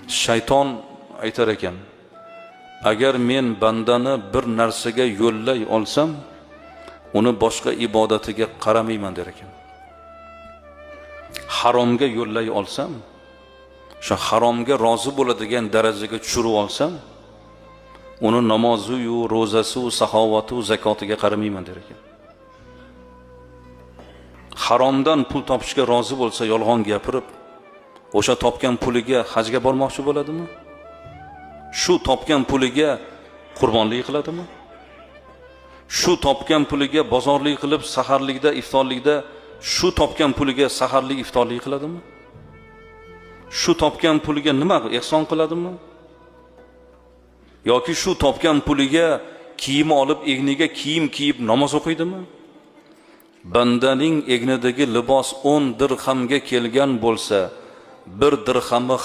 Shayton aytar ekan: "Agar men bandani bir narsaga yo'llay olsam, uni boshqa ibodatiga qaramayman", der ekan. Haromga yo'llay olsam, o'sha haromga rozi bo'ladigan darajaga tushirib olsam, uni namoziyu, ro'zasi, saxovati, zakotiga qaramayman, der ekan. Haromdan pul topishga rozi bo'lsa, yolg'on gapirib, o'sha topgan puliga hajga bormoqchi bo'ladimi? Shu topgan puliga qurbonlik qiladimi? Shu topgan puliga bozorlik qilib, saharlikda, iftorlikda, shu topgan puliga saharlik, iftorlik qiladimi? Shu topgan puliga nima ehson qiladimi? Yoki shu topgan puliga kiyim olib, egniga kiyim kiyib namoz o'qiydimi? Bandaning egnidagi libos 10 dirhamga kelgan bo'lsa, bir dirhami